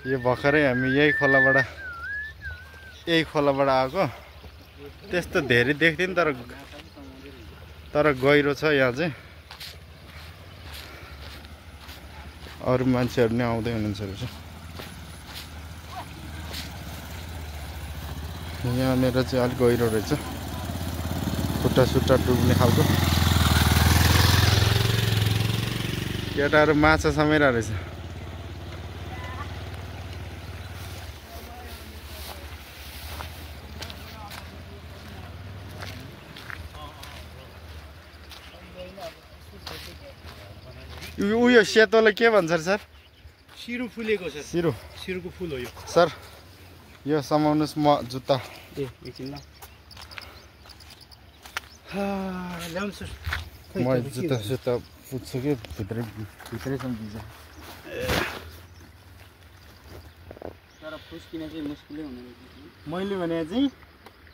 यो भर्खरै हामी यही खोलाबाट आएको। त्यस्तो धेरै देख्दैन तर गहिरो छ यहाँ चाहिँ। अरू मान्छेहरू नै आउँदै हुनुहुन्छ रहेछ। यहाँनिर चाहिँ अलिक गहिरो रहेछ, खुट्टा डुब्ने खालको। केटाहरू माछा समाइरहेको रहेछ। उयो सेतोलाई के भन्छ सर? सिरु फुलेको छ। सिरुको फुल हो यो सर। यो समाउनुहोस्, म जुत्ता एकछिन ल ल्याउनु सर। म जुत्ता पुग्छु कि भित्रैसम्म भिज। तर फुस्किन चाहिँ मुस्किलै हुने। मैले भने चाहिँ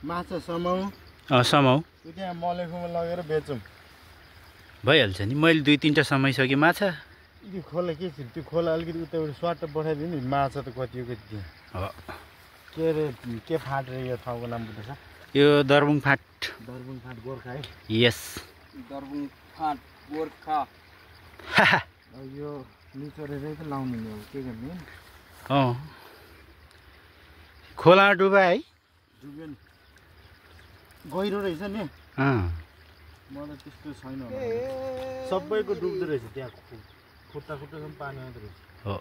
माछा समाउ त्यहाँ मलेखुमा लगेर बेचौँ भइहाल्छ नि। मैले 2-3टा समाइसकेँ माछा। यो खोला के छ? त्यो खोला अलिकति उताबाट स्वाट पठाइदियो नि, माछा त कति हो कति हो। के अरे के फाँट रे यो ठाउँको नाम बुझ्छ? यो दर्बुङ फाँट गोर्खा है। यस, दर्बुङ फाँट गोर्खा। यो निचोरेरै त लाउनु नि, के गर्ने? खोला डुबा है। डुब्यो नि, गहिरो रहेछ नि। मलाई त्यस्तो छैन, सबैको डुब्दो रहेछ त्यहाँ। खुट्टासम्म पानी आउँदो रहेछ। हो,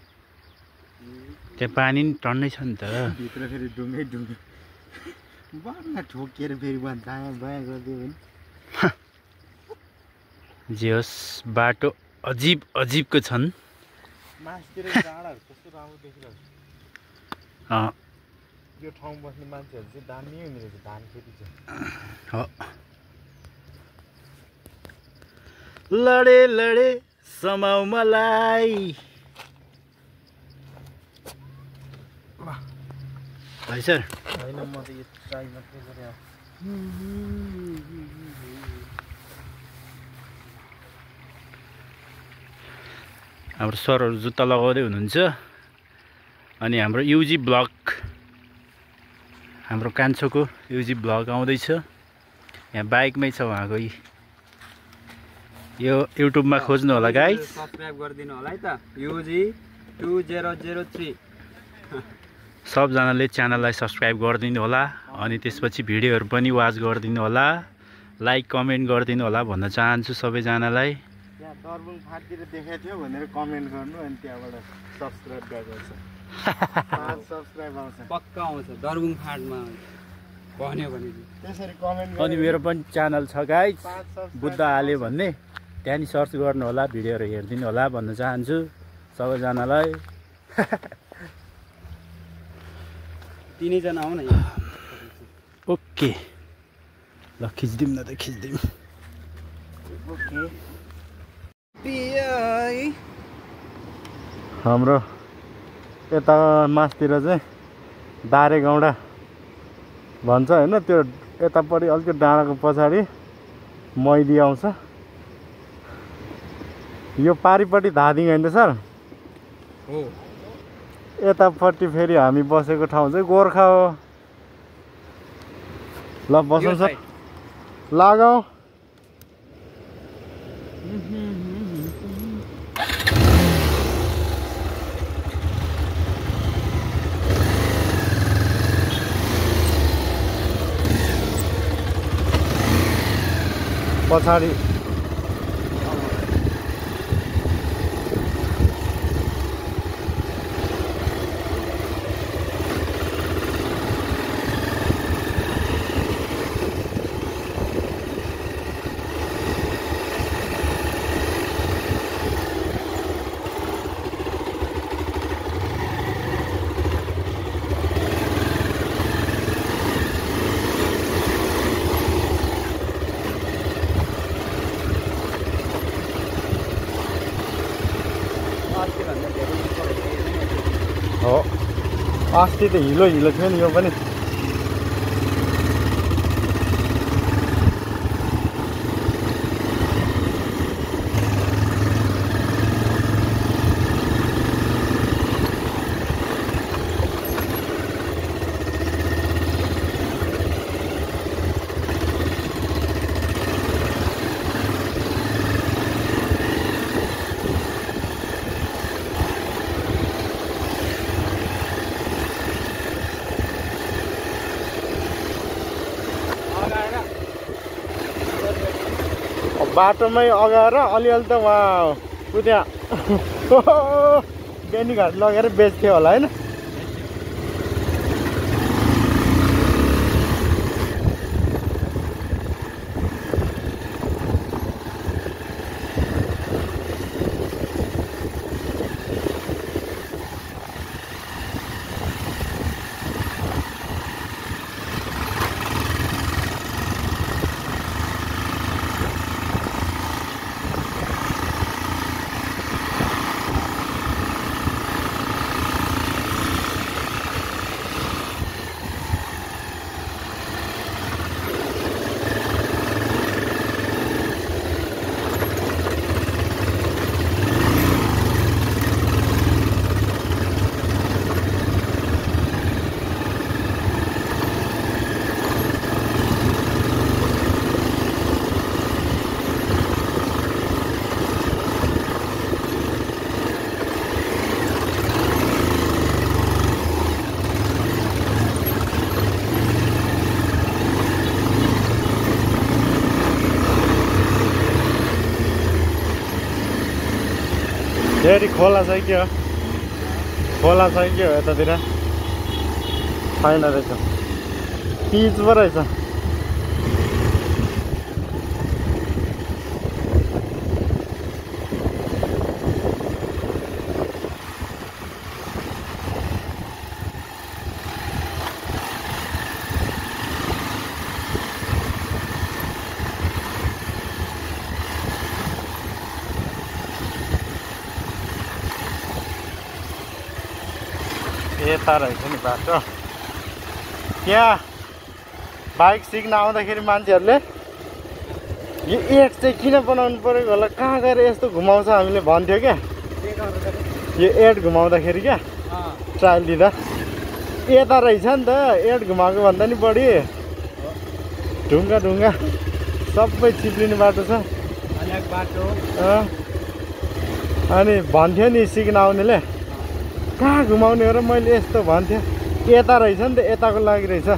त्यहाँ पानी नि टन्नै छ नि त। भित्र फेरि ढुङ्गै बाँड्न ठोकेर फेरि दायाँ बायाँ गरिदियो भने। जे होस्, बाटो अजिबको छन्। मासतिर डाँडाहरू कस्तो राम्रो देखिरहेको छ। यो ठाउँ बस्ने मान्छेहरू चाहिँ दामी हुने रहेछ, धान खेती छ। हो, लडे समाउ मलाई भाइ सर। होइन, म त यो ट्राई मात्रै गरेँ। हाम्रो सरहरू जुत्ता लगाउँदै हुनुहुन्छ। अनि हाम्रो युजी ब्लग, हाम्रो कान्छोको युजी ब्लग आउँदैछ। यहाँ बाइकमै छ उहाँको। यो युट्युबमा खोज्नु होला गाइस, सब्स्क्राइब गरिदिनु होला है त। युजी 2003 सबजनाले च्यानललाई सब्स्क्राइब गरिदिनु होला। अनि त्यसपछि भिडियोहरू पनि वाच गरिदिनु होला, लाइक कमेन्ट गरिदिनु होला भन्न चाहन्छु सबैजनालाई। त्यहाँ दर्बुङ फाँटतिर देखाएको थियो भनेर कमेन्ट गर्नु, अनि त्यहाँबाट सब्स्क्राइब गर्नुपर्छ। 5 सब्स्क्राइब आउँछ, पक्का आउँछ दर्बुङ फाँटमा भन्यो भने। त्यसरी कमेन्ट अनि मेरो पनि च्यानल छ गाइस, बुद्ध आल्यो भन्ने, त्यहाँ नि सर्च गर्नु होला, भिडियोहरू हेरिदिनु होला भन्न चाहन्छु सबैजनालाई। तिनैजना आऊ न यहाँ। ओके ल, खिचिदिउँ न त, खिचिदिउँ। ओके। हाम्रो यता मासतिर चाहिँ दारे गौडा भन्छ होइन, त्यो यतापट्टि अलिकति डाँडाको पछाडि मैली आउँछ। यो पारिपट्टि धादिङ होइन सर? हो। यतापट्टि फेरि हामी बसेको ठाउँ चाहिँ गोर्खा हो। ल बसौँ सर, लगाऊ। पछाडि हो। अस्ति त हिलो थियो नि यो पनि। बाटोमै अगाएर अलिअलि त उहाँ उ त्यहाँ बेनीघाट लगेर बेच्थ्यो होला होइन। फेरि खोला छ के हो? खोला छ के हो यतातिर? छैन रहेछ, पिच पो रहेछ। यता रहेछ नि बाटो। त्यहाँ बाइक सिक्न आउँदाखेरि मान्छेहरूले यो एट चाहिँ किन बनाउनु परेको होला, कहाँ गएर यस्तो घुमाउँछ हामीले भन्थ्यो क्या। यो एट घुमाउँदाखेरि क्या ट्रायल दिँदा यता रहेछ नि त, एट घुमाएको भन्दा नि बढी ढुङ्गा ढुङ्गा सबै चिप्लिने बाटो छ बाटो। अनि भन्थ्यो नि सिक्न आउनेले कहाँ घुमाउने हो र, मैले यस्तो भन्थेँ। यता रहेछ नि त, यताको लागि रहेछ।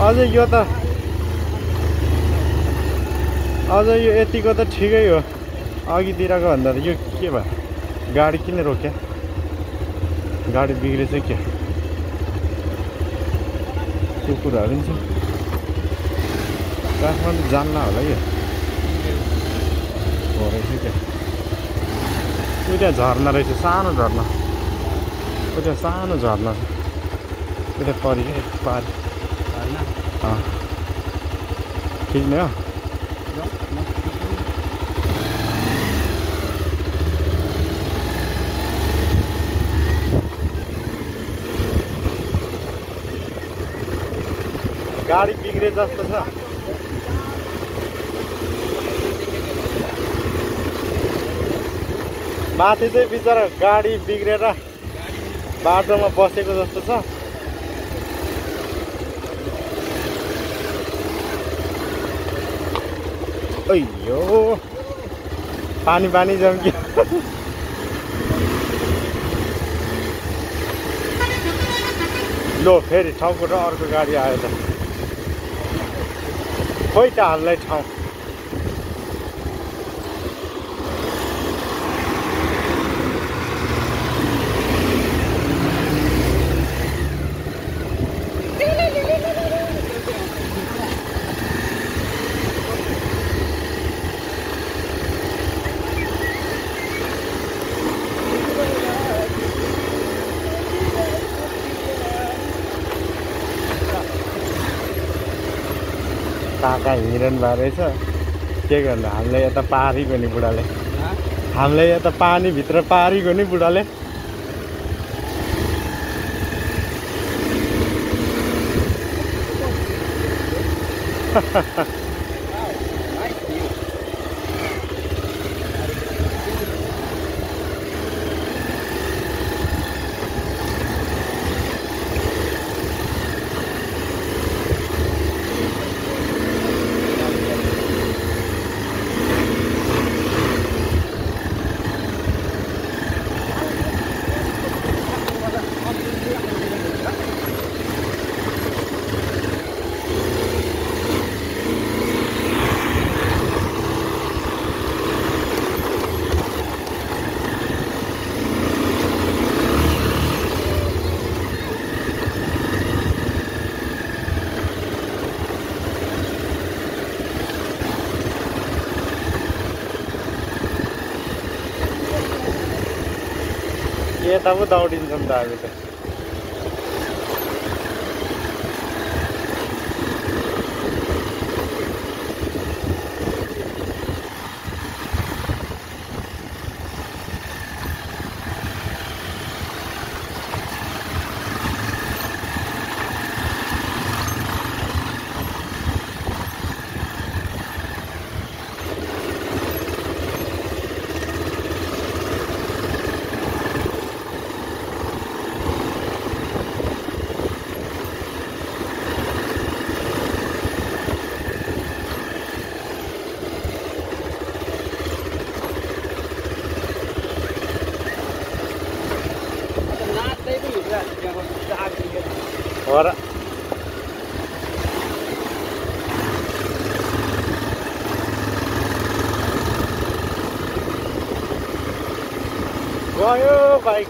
अझै यो त अझै यो यतिको त ठिकै हो, अघितिरको भन्दा त यो के भयो, गाडी किन रोक्यो, गाडी बिग्रेछ क्या, त्यो कुराहरू नि छ। काठमाडौँ जान्ला होला यो हो रहेछ क्या। त्यो त्यहाँ झर्ना रहेछ, सानो झर्ना, त्यो त्यहाँ सानो झर्ना छ, त्यो त्यहाँ परि क्या पारि ठिक नै हो। गाडी बिग्रे जस्तो छ। माथि चाहिँ बिचरा गाडी बिग्रेर बाटोमा बसेको जस्तो छ। अಯ್यो पानी पानी जम्क्यो। लो फेरि ठाउँको र अर्को गाडी आयो त, खोइ त हाललाई ठाउँ। काका हिँडिरहनु भएको रहेछ, के गर्नु, हामीलाई यता पारीको नि बुढाले, हामीलाई यता पानीभित्र पारीको नि बुढाले। यता पो दौडिन्छौँ त हामी त। हो र गयो बाइक।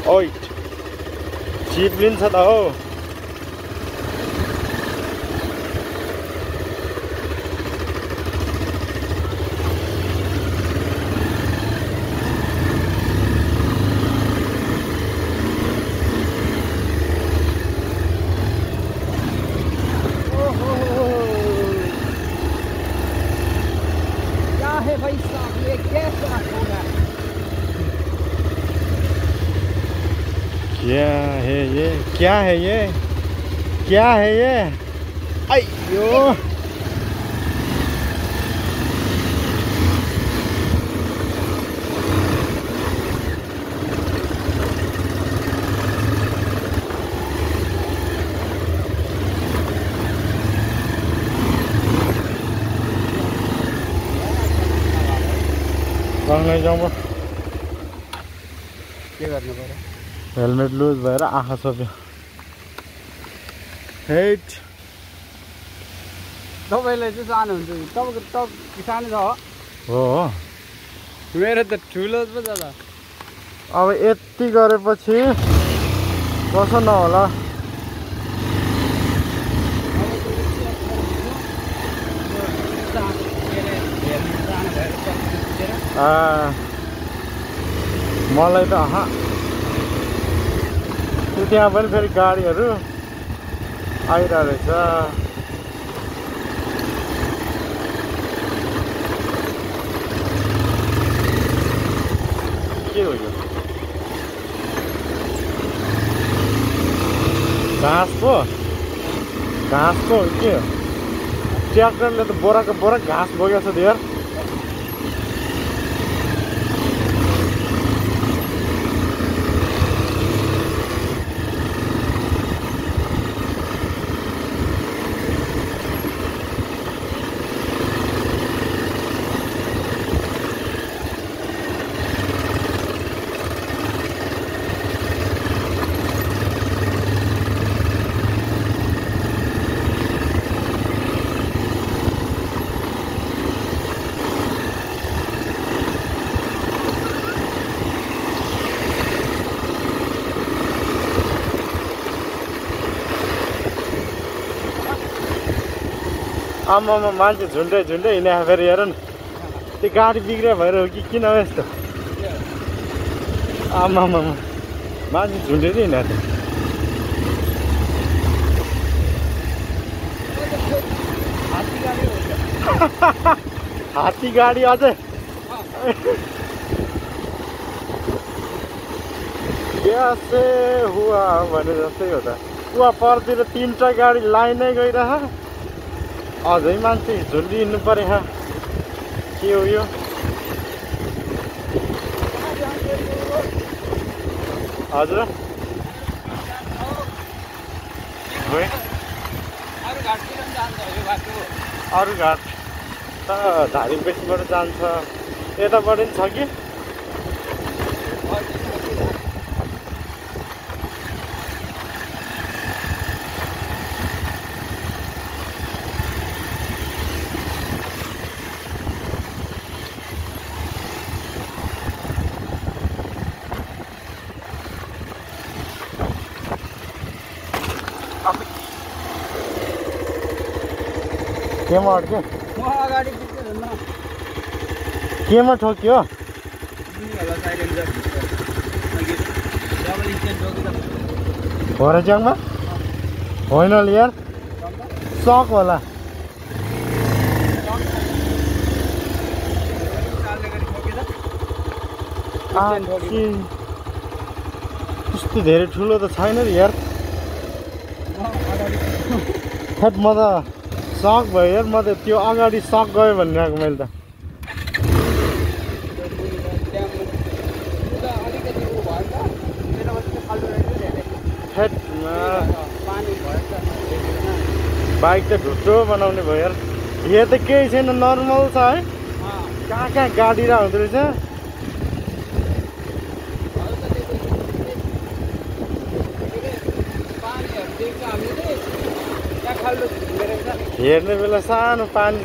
ओइ चिप लिन्छ त हो। भाई साहब ये कैसा होगा? क्या है ये? क्या है ये? क्या है ये? अयो सँगै जाउँ। के गर्नु पर्यो? हेलमेट लुज भएर आँखा छोप्यो। हेट तपाईँले चाहिँ सानो हुन्छ, तपाईँको त सानो छ हो। मेरो त ठुलो पो छ त। अब यति गरेपछि कसो नहोला। मलाई त त्यहाँ पनि फेरि गाडीहरू आइरहेको रहेछ। के हो यो? घाँसको के हो? ट्र्याक्टरले त बोराको बोरा घाँस बोकेको छ धेर। आमामा मान्छे झुन्डै हिँडे फेरि हेर न। त्यो गाडी बिग्रियो भएर हो कि किन हो यस्तो? आमामा मान्छे झुन्डेर हिँडेको थियो। हात्ती गाडी अझै कैसे हुआ भने जस्तै हो त। उहाँ परतिर 3टा गाडी लाइनै गइरह, अझै मान्छे झुन्डी हिँड्नु पर्यो। के हो यो? हजुर अरू घाट त धारिङपेसीबाट जान्छ, यताबाट पनि छ कि? केमा अड्क्यो म अगाडि पुग्छु न केमा ठोक्यो होला साइलेन्सर अघि डबल स्ट्यान्ड ठोक्यो त हो र च्याङमा होइन यार सक होला त्यस्तो धेरै ठुलो त छैन नि यार थट म त सक भयो यार म त त्यो अगाडि सक गयो भनिरहेको मैले त बाइक त ढुट्टो बनाउने भयो यार यहाँ त केही छैन नर्मल छ है कहाँ कहाँ गाडी र हुँदो रहेछ हेर्ने बेला सानो पानी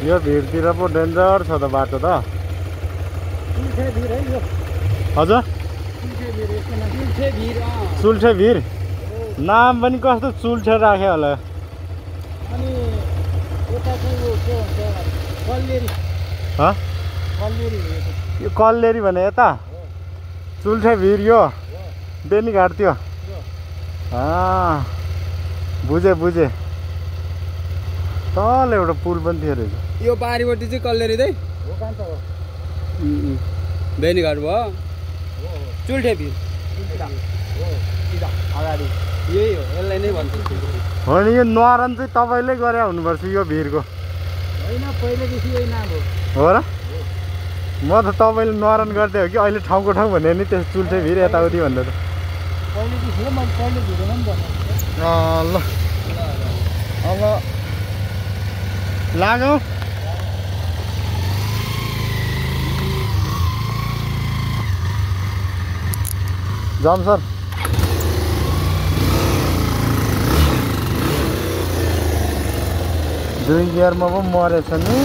यो भिरतिर पो डेन्जर छ त बाटो त हजुर चुल्ठे भिर नाम पनि कस्तो चुल्ठे राख्यो होला यो कल्लेरी भने यता चुल्ठे भिर यो बेनीघाट त्यो बुझे बुझे तल एउटा पुल पनि थियो रहेछ यो पारिपट्टि चाहिँ कल्लेरी चाहिँ बेनीघाट भयो चुल्ठे भिर अगाडि यही हो यसलाई नै भन्छ हो नि यो न्वारन चाहिँ तपाईँले गरे हुनुपर्छ यो भिरको होइन पहिलेदेखि यही नाम हो र म त तपाईँले न्वारन गर्दै हो कि अहिले ठाउँको ठाउँ भने नि त्यस चुल्ठे भिर यताउति भन्दा त ल अब लाग्यो जाम सर दुई गियरमा पो मरेछ नि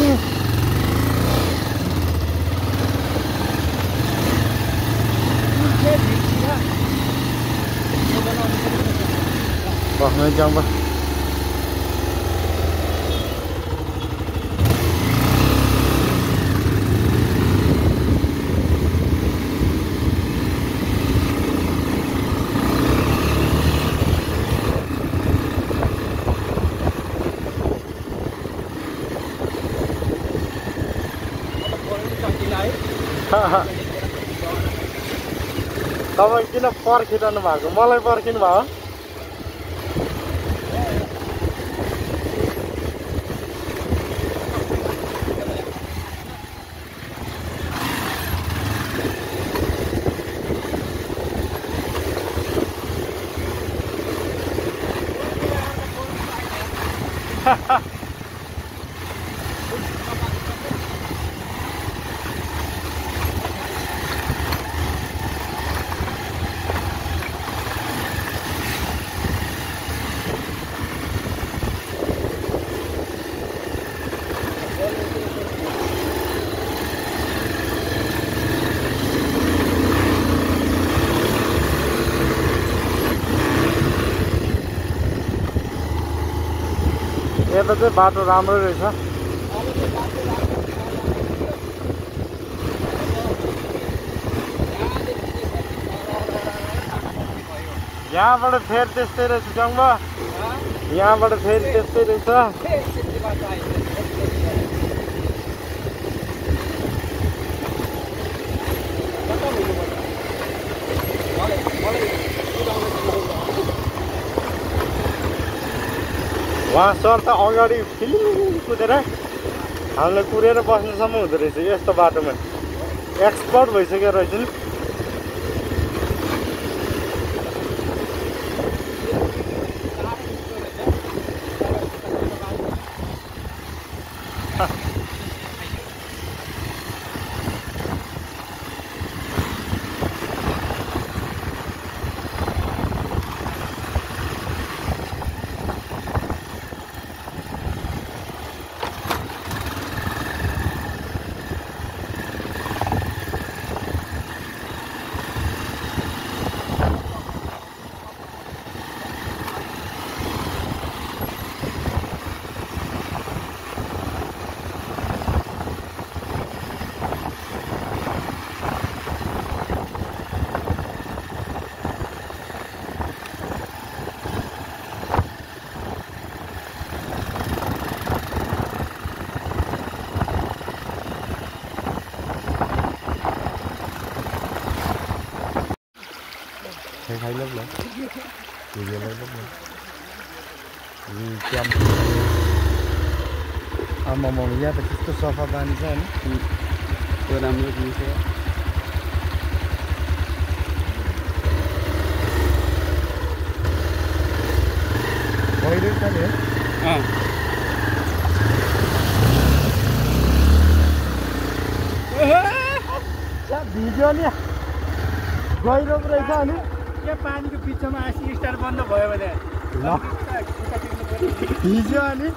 बस्नै जाउँ बस तपाईँ किन पर्खिरहनु भएको मलाई पर्खिनु भयो यता चाहिँ बाटो राम्रो रहेछ यहाँबाट फेरि त्यस्तै रहेछ जङ्गमा यहाँबाट फेरि त्यस्तै रहेछ वहाँ सर त अगाडि फिलिङ कुदेर हामीलाई कुरेर बस्नुसम्म हुँदो रहेछ यस्तो बाटोमा एक्सपर्ट भइसक्यो रहेछ नि देखाइलो ल भिडियोलाई ल आमामा यहाँ त कस्तो सफा पानी छ हैन त्यो राम्रो दिन्छ गहिरो छ नि भिडियो नि गहिरो पो रहेछ अनि के पानीको बिचमा आसी स्टार बन्द भयो भने भिज्यो अनि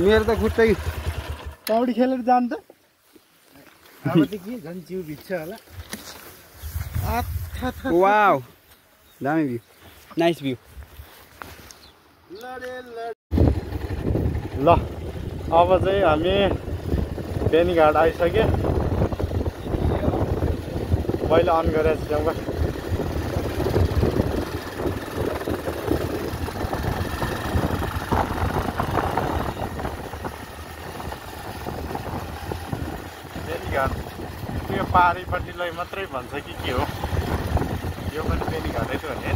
मेरो त खुट्टै पौडी खेलेर जानु त अब चाहिँ के झन् जिउ भिज्छ होला वाउ दामी भ्यू नाइस भ्यू ल अब चाहिँ हामी बेनीघाट आइसक्यो पहिला अन गरेर जाउँ बेनीघाट यो पारिपट्टिलाई मात्रै भन्छ कि के हो यो पनि बेनीघाटै त हो नि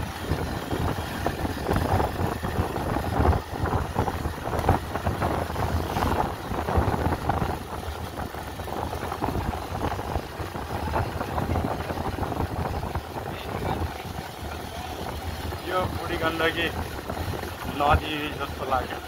यो बुढी गण्डकी नदी जस्तो लाग्यो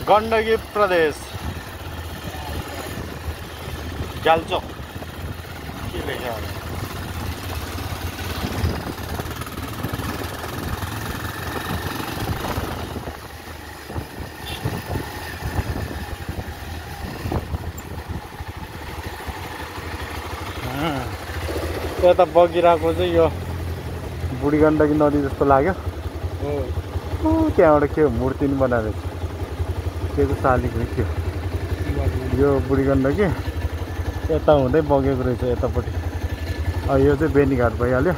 गण्डकी प्रदेश ग्याल्चो के लेख्यो यता बगिरहेको चाहिँ यो बुढी गण्डकी नदी जस्तो लाग्यो त्यहाँबाट के हो मूर्ति नि बनाएर के को शालिग थियो यो बुढी गण्डकी यता हुँदै बगेको रहेछ यतापट्टि यो चाहिँ बेनीघाट भइहाल्यो